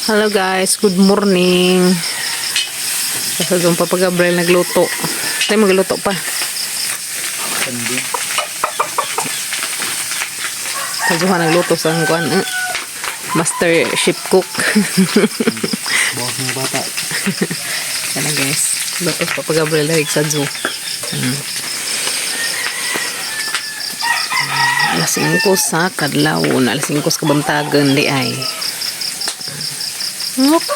Hello guys, good morning. Kasi doon Papa Gabriel nagluto. Tayo magluto pa. Sandi. Sa nagluto sa kuan eh. Master Chef Cook. Bawas ng bata. Sana guys. Luto sa Papa Gabriel dari sa zoo. Alas 5 sa kadlawon, alas 5 sa kabuntagon di ay. Ngok.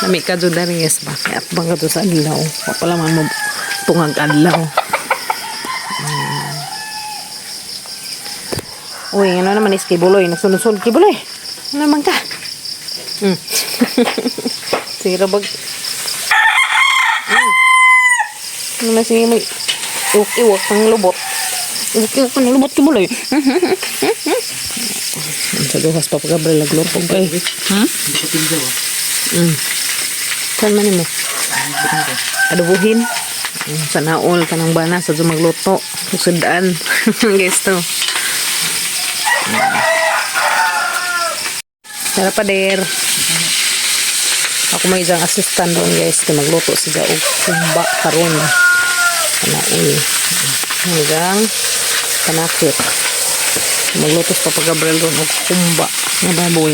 Lami ka dyan dari guys ba? Kaya at bang ka sa adlaw. Wa pala man mo tungag adlaw. Uy, ano naman is Kibuloy? Nagsunod-sunod Kibuloy. Ano naman ka? Sira bag. Ano na sige may iwak-iwak ang lubot. Iwak-iwak ang lubot, Kibuloy. Sa duhas pa Gabriel nagluto kay. Hindi ko tindaw ah. Saan man mo? Adobohin. Sa naol ka ng bana sa magluto. Sudaan. Guys to. Tara pa der. Ako may isang assistant doon guys. Kaya magluto siya og kumba karon. Naol. Hanggang panakit. Magluto sa Papa Gabriel doon og kumba nga baboy.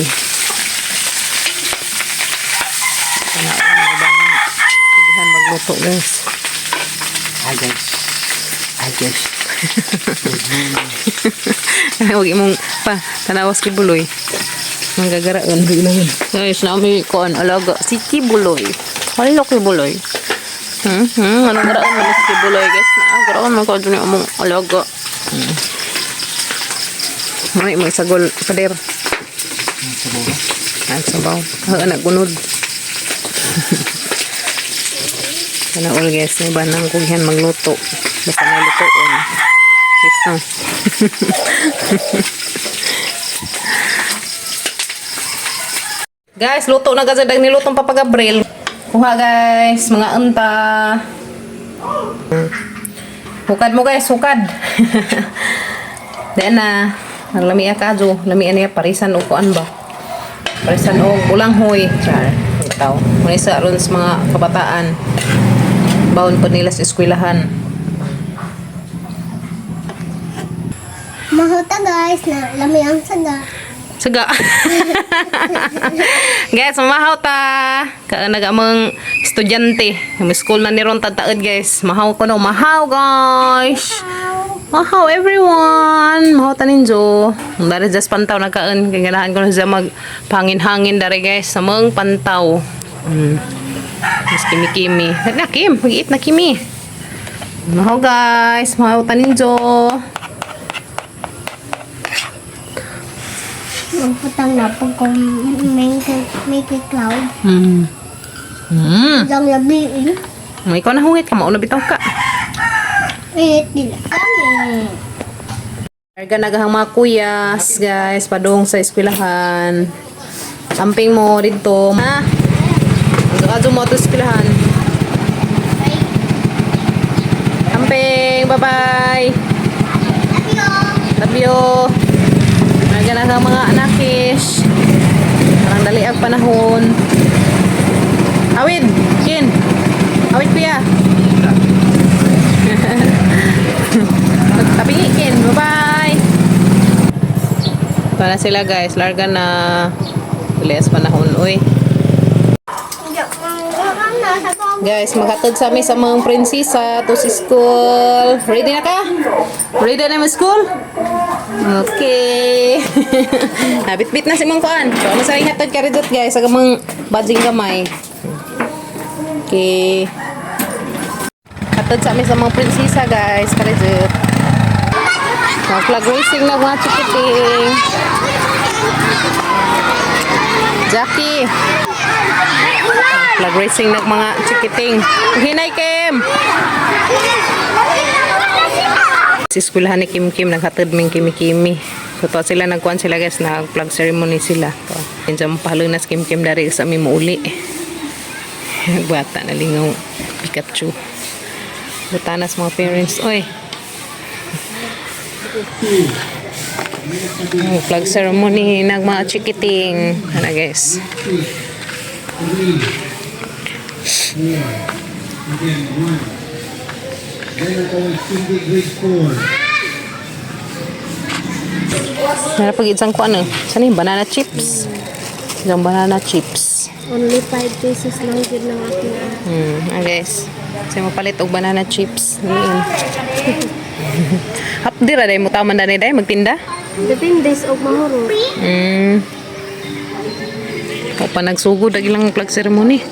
Panaol may bana. Sigihan magluto guys. Hi guys. Hi guys. Good morning. Huwag imong pa tanawas Kibuloy. Manggagaraon. Guys, nami koan alaga si Kibuloy. Hello Kibuloy. Anong garaon man si Kibuloy guys? Na garaon man ko dun yung among alaga. May mo isagol pader. Ang sabaw na. Ay, sabaw. Ah, anak gunod. Sana all guys, may banang kughan magluto. Basta may lutoon. Yes no. Guys, luto na kasi dag nilutong Papa Gabriel. Kuha guys, mga unta. Hukad mo guys, hukad. Dahil na, ang lami kadyo, lami niya parisan o kuan ba? Parisan o bulanghoy. Char, itaw. Muna sa aron sa mga kabataan. Baon po nila sa eskwelahan. Mahuta guys, na lami ang saga. Saga. Guys, mamahaw ta. Kaanag among estudyante. May school na ni Ron tataod guys. Mahaw ko no. Mahaw guys. Mahaw everyone. Mahaw ta ninyo. Dari just pantaw nagkaan. Kaya ganahan ko na siya mag pangin-hangin dari guys. Sa mga pantaw. Mas kimi-kimi. Na Kim. Mag-eat na Kimi. Mahaw guys. Mahaw ta ninyo. Magputang na po kung may, may cloud. Lang labiin. May ikaw na hungit ka. Mauna bitaw ka. Eh, di kami. Arga nagahang mga kuyas, guys, padung sa eskwelahan. Amping mo dito. Ha? Adto mo to eskwelahan. Amping, bye-bye. Love you. Arga nagahang mga anakish. Parang dali ang panahon. Awid, Kin. Awid kuya. Tabi Kin. Bye-bye. Para sila guys, larga na. Bilis panahon, uy. Guys, maghatod sa amin sa mga prinsesa to sa school. Ready na ka? Ready na mo school? Okay. Nabit-bit na si Mang Kuan. So, ano sa hatod ka rin guys, sa mga badging gamay. Okay. Hatod sa amin sa mga prinsesa guys, karizot. Mga flag racing na mga chikiting. Jackie. Flag racing ng mga chikiting. Hinay, Kim! Sa eskwelahan ni Kim Kim, naghatid ming Kimi Kimi. So, to sila, nagkuhan sila guys, nag-flag ceremony sila. To, yun pahalunas Kim Kim dari sa mi muuli. Bata na lingaw Pikachu. Butanas mga parents. Oy! Ang flag ceremony ng mga chikiting. Ano guys? 3, 4, again, 1. Then ako hindi grade 4. Meron pag isang ko ano? Saan yung banana chips? Isang banana chips. Only 5 pesos lang yun ng aking Guys. Kasi mapalit og banana chips. Ano yun? Hapdi ra day mo taman na day magtinda. Depende sa og mahuro. O pa nagsugod ang ilang flag ceremony.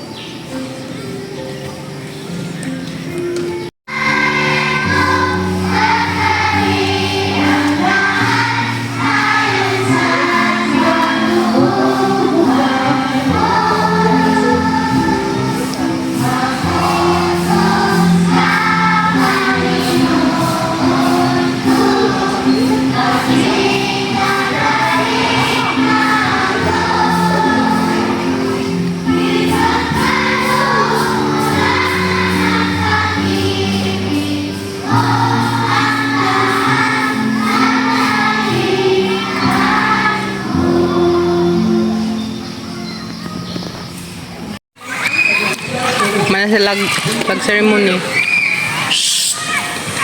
Mana sa flag ceremony.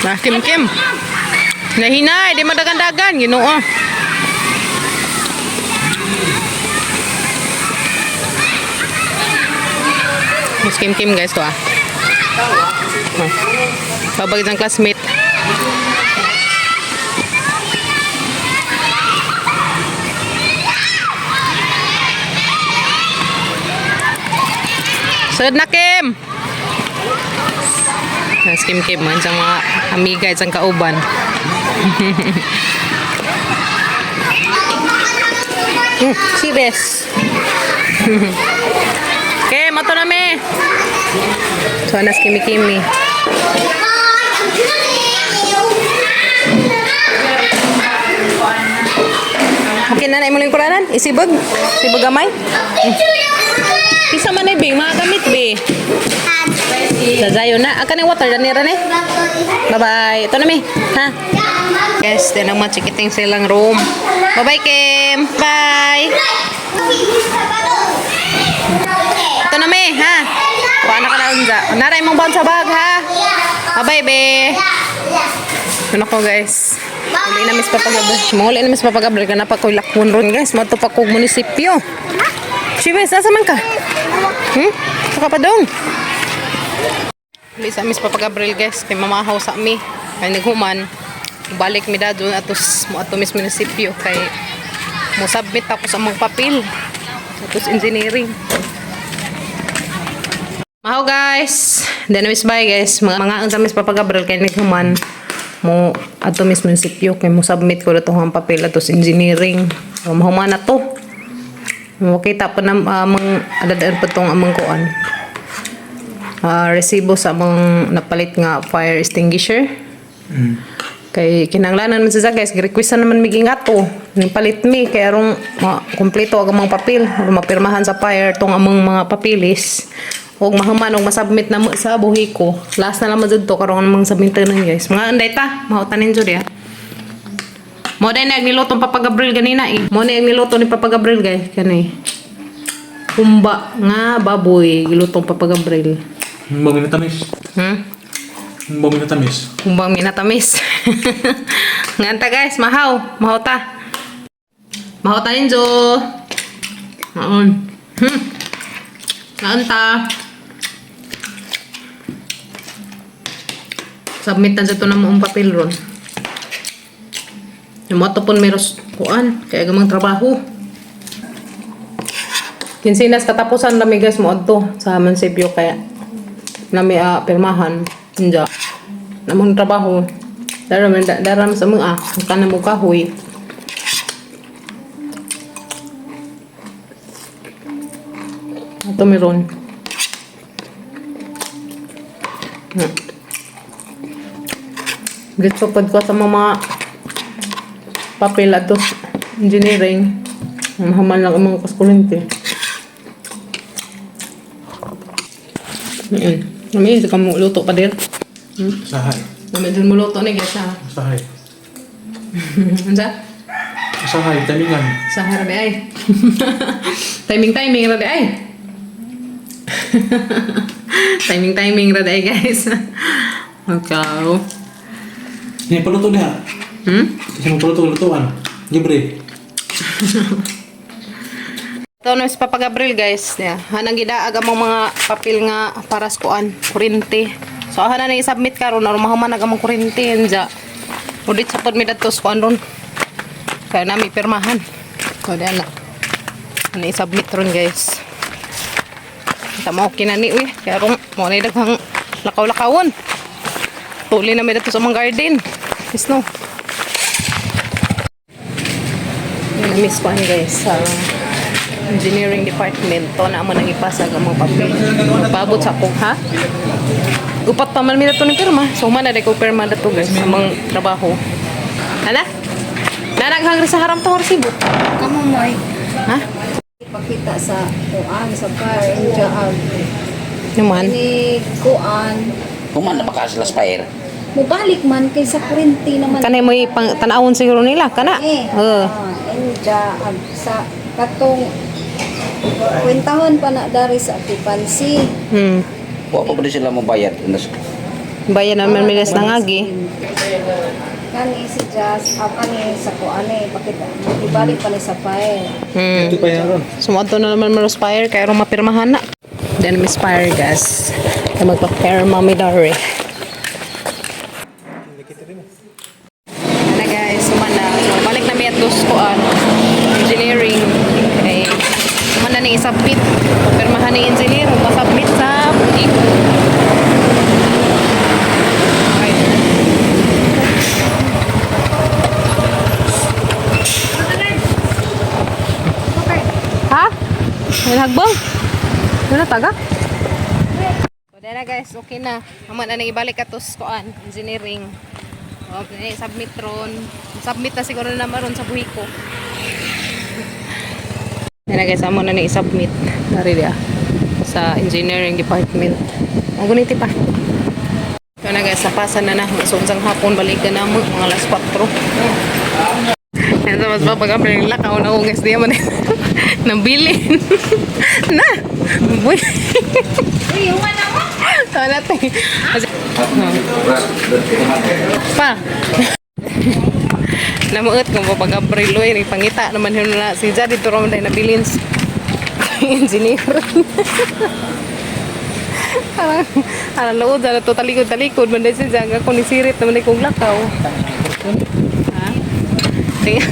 Ah, Kim Kim. Nahinay, di madagan-dagan, Ginoo. Mas Kim Kim guys to ah. Oh. Babag ng classmate. Sud na Kim. Nas Kim Kim man sa mga amiga isang kauban. Serious. Kim, ato na mi. So nas Kimi Kimi. Okay na na imo lingkuranan? Isibag? Isibag gamay? Isa man ay bing, mga gamit be. Sa Zion na. Aka ni water dani ra ni. Bye-bye. Ito na mi. Ha? Yes, din ang mga chikiting silang room. Bye-bye, Kim. Bye. Ito na mi, ha? Kuha na ka na unza. Naray mong baon sa bag, ha? Bye-bye, be. Ano ko, guys? Uli na mis papagabal. Muli na mis papagabal. Kana pa ko'y lakwon ron, guys. Mato pa kog munisipyo. Chibes, asa man ka? Saka pa dong. Uli sa mis Papa Gabriel guys, kay mamahaw sa mi. Kay naghuman, balik mi dadon atos mo ato mis munisipyo kay mo submit ako sa mga papel. Atos engineering. Mahaw guys. Then miss bye guys. Mga ang sa mis Papa Gabriel kay naghuman mo ato mis munisipyo kay mo submit ko dato ang papel atos engineering. So, mahuman na to. Makita pa na amang adadaan pa tong amang kuan. Resibo sa amang napalit nga fire extinguisher. Kay kinanglanan man siya guys, gi-request na naman miging ato. Nipalit mi kay arong kumpleto ang amang papel, aron mapirmahan sa fire tong amang mga papilis. Og mahuman og masubmit na mo sa buhi ko. Last na lang man jud to karon amang submit guys. Mga anday ta, mahutanin jud ya. Mo na ang niluto ni Papa Gabriel ganina eh. Mo na ang niluto ni Papa Gabriel guys kani. Humba nga baboy gilutong Papa Gabriel. Humbang minatamis. Humbang minatamis. Humbang minatamis. Nganta guys, mahaw, mahaw ta. Mahaw ta ninjo. Maon. Maon ta. Submit na sa ito na moong papel ron. Yung mga pon meros kuan, kaya gamang trabaho. Kinsinas katapusan nami guys mo adto sa munisipyo kaya nami pirmahan. Inja. Namong trabaho. Daram daram sa mga kana mo kahoy. Ito meron. Dito pad ko sa mga papel ato engineering. Mahaman lang ang mga kaskulente. Ayun. Nami, ka mo luto pa din. Sahay. Nami din mo luto ni guys ha. Sahay. Unsa? Usahay, timingan. Usahay ra di ay. Timing timing ra di ay. Timing timing ra di ay, guys. Ikaw. Hindi paluto diha. Kasi magpaluto lutuan. Libre. Ito na si Papa Gabriel, guys. Yeah. Hanang gidaag among mga papel nga para sa kuan, kurente. So aha na i-submit karon aron mahuman ag among kurente anja. Udit sa pod mi dadto sa kuan ron. Kaya nami pirmahan. So diyan na. Ana i-submit ron, guys. Tama okay na ni uy. Kaya rong mo na daghang lakaw-lakawon. Tuli na mi dadto sa among garden. Yes no. Yun, na-miss ko guys sa engineering department. To na mo nang ipasa ang mga papel. Magpaabot sa akong ha? Upat pa man mi na to ni pirma. So man na ko pirma na to, guys, sa mga trabaho. Ana? Nanaghangri sa haram to resibo. Kamu mo ay Ha? Pakita sa kuan sa fire jaag Naman. ni kuan Human na baka sila spire. mubalik man kay sa kurente naman. Kanay mo pang tanawon siguro nila kana. Eh. Oo. Ah, enja ag sa katong kwentahon pa na dari sa occupancy. Wa pa ba sila mobayad? Bayan naman milas na ngagi. Kani si Jazz, ah, kani sa kuan eh pakita ibalik pa ni sa fire. Ito pa yan ron. Sumuadto na naman maros fire kaya rong mapirmahan na. Then miss fire gas. Kaya magpa-pirma mi dari. Na guys, sumana. So, balik na mi at dos kuan. Engineering. Okay. Sumana ni isubmit. Pirmahan ni engineer. Pasubmit sa butik. Okay. Ha? May hagbong? Ano taga? So, na guys, okay na. Amo na nang ibalik atos kuan, engineering. Okay, submit ron. Submit na siguro na maron sa buhi ko. Yan na guys, amo na nang i-submit. Dari dia sa engineering department. Ang guniti pa. Ito na guys, napasan na na. So, isang hapon, balikan na mo, mga alas 4. Yan sa mas papag-apply lakaw na ako guys. Di man nabilin. Na! Boy. Uy, human na mo. Wala tayo. Pa. Namuot kung papag-April oy, nagpangita naman yun na si Jad dito raw dahil nabilin sa engineer. Parang, parang lood, ano to, talikod-talikod, man dahil si Jad, ako ni Sirit naman ay kong lakaw. Ha? Tinga,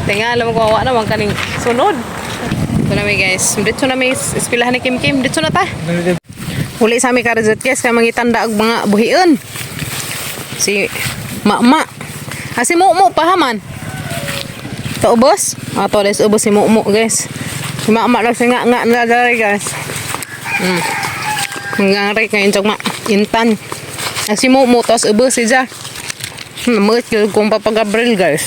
tinga, alam ko, awa naman kaning sunod. Ito na mi guys, dito na mi, eskwelahan ni Kim Kim, dito na ta. Uli sa mi karizot guys, kaya mangitanda og mga buhion. Si Mama. Ah, si Mumu pa haman. To ubos? Ah, to les ubos si Mumu guys. Si Mama lang si nga nga na dari guys. Nga rin ngayon ma intan. Ah, si Mumu tos ubos si Ja. Muot kung papagabril guys.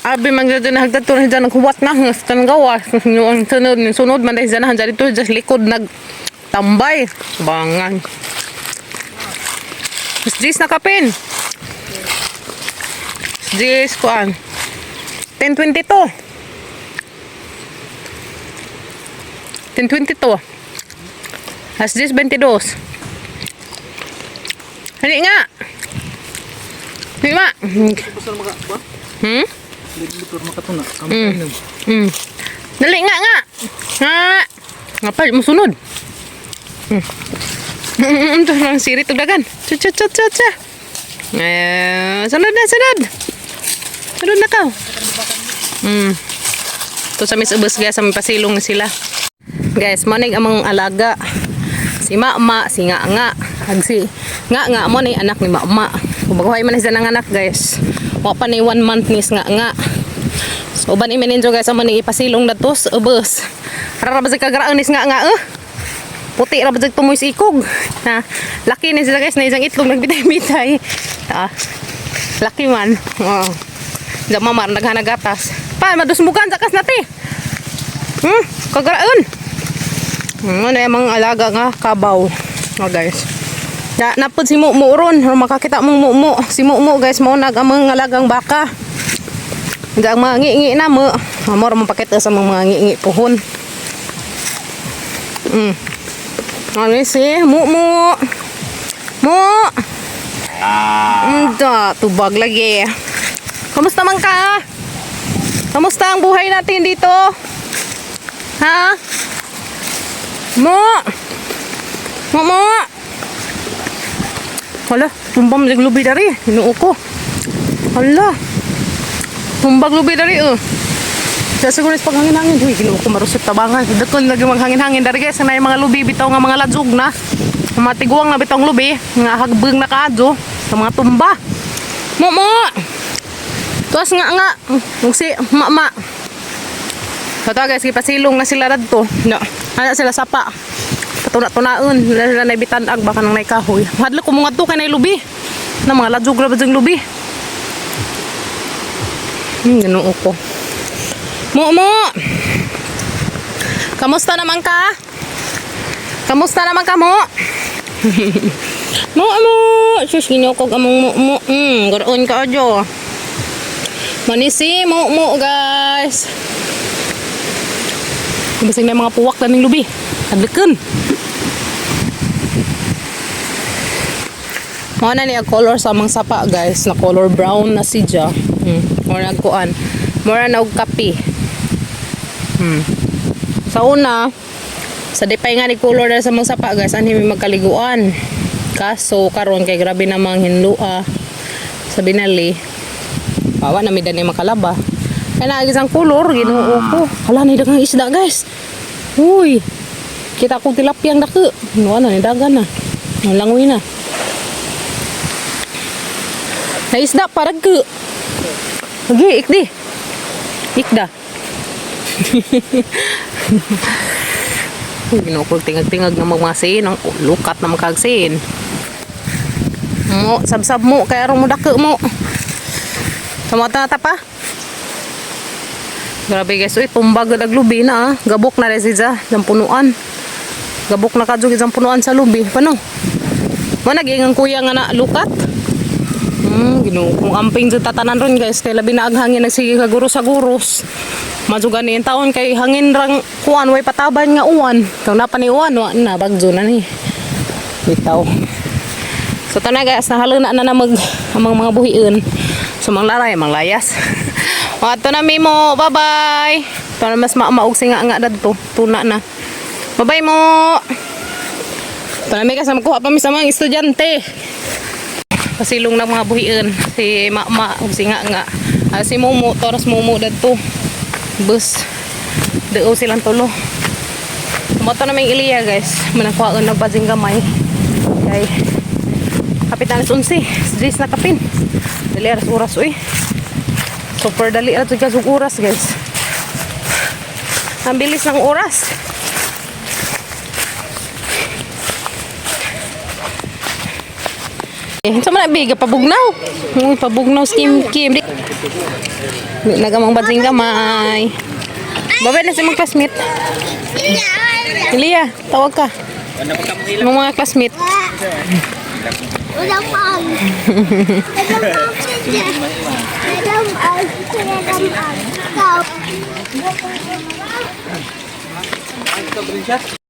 Abi man gyud na hagdad to na naghuwat na sa gawas. Ang sunod sunod man dahil na dito just likod nag tambay. Bangan. Mas Jis na kapin. Jis kuan. 10:22. 10:22. As 10:22. Hali nga. Hali ma. Makatuna. Dali nga nga. Nga. Nga pa, musunod. Ito lang sirit og dagan. Cha cha cha cha cha. Eh, sunod na, sunod. Sunod na ka. Ito sa Miss Ubus guys, sa may pasilong sila. Guys, manig among alaga. Si Mama, si Nga Nga. Ag si Nga Nga mo ni anak ni Mama. Kung baguhay man sila ng anak guys. Wa pa ni one month ni si Nga Nga. So uban imi ninyo guys, amo ni ipasilong na to sa ubos. Rara ba sa kagraan ni si Nga Nga eh? Puti ra ba sa tumoy sa ikog. Ha? Laki ni sila guys, na isang itlog nagbitay-bitay. Ah, laki man. Oo. Diyan mama, naghanagatas. Pa, madusmugan sa kas nati. Kagraan. Ano yung mga alaga nga kabaw. Oh, guys. Na, napod si Mumu ron. Ron makakita mong Mumu. Si Mumu guys, mao nag ang mga alagang baka. Hindi ang mga ngi-ngi na mo. Amor mo pakita sa mga ngi-ngi puhon. Ano si Mu mu. Mu. Da, tubag lagi. Kamusta man ka? Kamusta ang buhay natin dito? Ha? Mo! Mo mo! Hala, tumbang lubi dari. Hinuo ko. Hala. Tumbag lubi dari oh. Sa siguro is paghangin-hangin. Uy, ginoo ko marusip tabangan. Dakon lagi maghangin-hangin dari guys. Ang mga lubi bitaw nga mga ladzog na. Mga tiguang na bitong lubi. Nga hagbeng na kaadyo. Sa mga tumba. Mo mo! Tuwas nga nga. Ug si mama. So to guys, gipasilong na sila radto. No. Ana sila sapa. Patuna-tunaon. Wala sila naibitan-ag baka nang naikahoy. Hadlok ko mga to kay lubi. Na mga ladzog ra ba dyang lubi. Ginoo ko. Mo mo. Kamusta naman ka? Kamusta naman ka mo? Mo mo. Sus ginoo ko among mo mo. Garoon ka adyo. Manisi mo mo guys. Basig na yung mga puwak na ning lubi. Adlikan. Mao na niya color sa amang sapa guys, na color brown na siya. Mura nagkuan. Mura na og kape. Sa una, sa dipay nga ni color na sa mga sapa guys, anhi may magkaliguan. Kaso karon kay grabe namang hinlua sa binali. Bawa na mi dani makalaba. Kaya naagis ang color, Ginoo ko. Hala ni daghang isda guys. Uy. Kita kong tilapia ang dako. Nuan na ni dagan na. Langoy na. Na isda parag ko. Agi, ikdi. Ikda. Uy, Ginoo ko tingag-tingag ng mga sin, ang lukat na makagsin. Mo, sabsab mo, kaya aron mo dako mo. Tumata ta pa. Grabe guys, uy, tumbag agad lubi na ah. Gabok na rin siya, dyan punuan. Gabok na kadyo dyan punuan sa lubi. Paano? Mo naging ang kuya nga na lukat. Ginoo kung amping dyan tatanan ron guys, kay labi na ang hangin nagsige kaguros sa guros. Madyo gani ang taon kay hangin rang kuan way pataban nga uwan. Kung napa ni uwan, wa na bagyo na ni. Bitaw. So tanay guys, nahalo na na na mag ang mga buhiin. So mang laray, mang layas. Ato na Mimo, bye-bye. Para mas maamaog si nga nga dadto, tuna na. Bye-bye mo. Panami ka sa makuha pa mi sa mga estudyante. Pasilong ng mga buhiin si Mama ug si nga nga. Ah, si Momo, toras Momo dadto. Bus. Deo silang tulo. Moto na may Iliya guys. Manang kuhaon nagbadzing gamay. Kay kapit na alas 11. 10 na kapin. Dali aras oras uy. Super dali aras ug oras guys. Ang bilis ng oras. Eh, sa man biga pabugnaw. Uy, pabugnaw si Kim Kim. Di nagamang badzing gamay. Babay na si mga classmate. Elia, tawag ka. Mga mga classmate. Walang pang. Walang pang. Walang pang. Walang pang.